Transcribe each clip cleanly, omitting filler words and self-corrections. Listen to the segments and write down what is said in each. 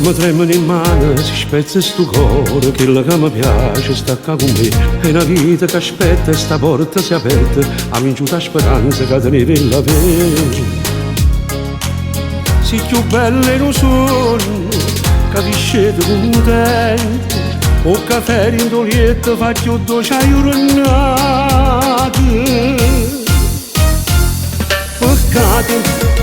Me tremmano 'e mmane, si spezza stu core, chella ca me piace sta ccà cu me. È na vita che aspetta e sta porta si è aperta, ha vinciuto 'a speranza ca teneva 'e ll'avè. Si cchiù bella 'e nu suonno ca ti sceta cuntento, 'o cafè dint' 'o lietto fa cchiù doce 'a jurnata. Peccato,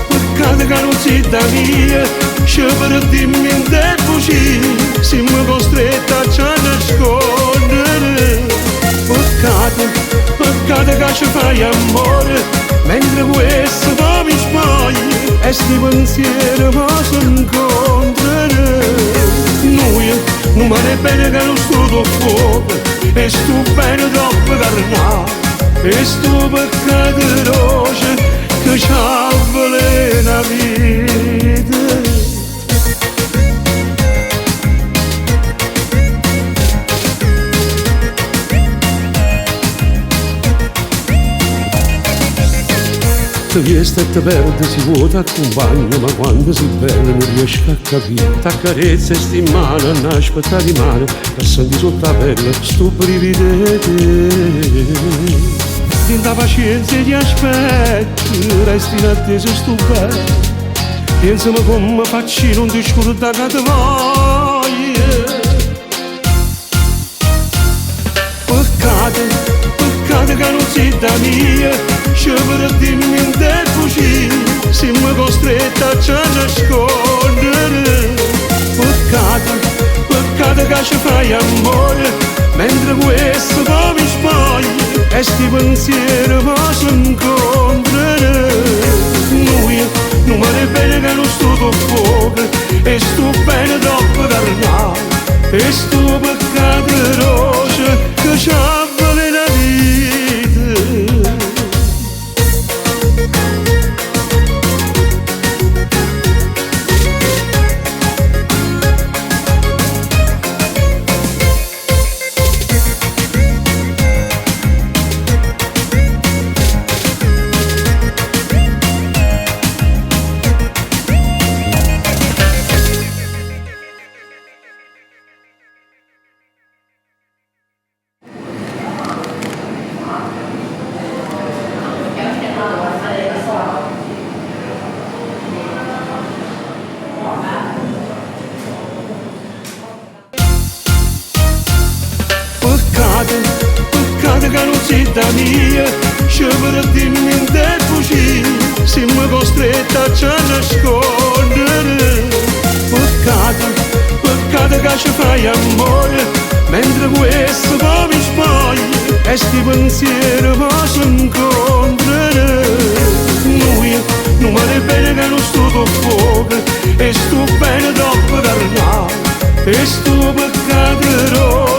peccato ca nun si' d' 'a mia, ce perdimmo 'int' 'e bucie, simmo costrette a ce annasconnere. Peccato, peccato ca ce faje ammore, mentre cu essa po' mi sbaglio e sti pensiere po' se 'ncontrano. Nuje nun vale bene ca nun stuta 'o fuoco e stu bene troppo carnale e stu peccato doce che c'avvelena 'a vita. Te vieste e te perde si vuò t'accumpagno ma quando si bella nun riesco a capì. T'accarezza e sti mmane 'n aspetta dimane pe sentì sotto 'a pelle stu brivido 'e te. Dint' 'a pacienza 'e chi aspetta resta in attesa stu bene. Piensame comme faccio nun te scurdà ca te voglio. Peccato, peccato ca nun si' d' 'a mia, ce perdimmo 'int' 'e bucie, simmo costrette a ce annasconnere. Peccato, peccato ca ce faje ammore, mentre cu essa po' mi sbaglio e sti pensiere po' se 'ncontrano. Nuje nu mare bene ca nun stuta 'o fuoco e stu bene troppo carnale e stu peccato doce che c'avvelena 'a vita. Peccato, peccato ca nun si' d' 'a mia, ce perdimmo 'int' 'e bucie, simmo costrette a ce annasconnere. Peccato, peccato ca ce faje ammore, mentre cu essa po' mi sbaglio e sti pensiere po' se 'ncontrano. Nuje nu mare bene ca nun stuta 'o fuoco e stu bene troppo carnale e stu peccato.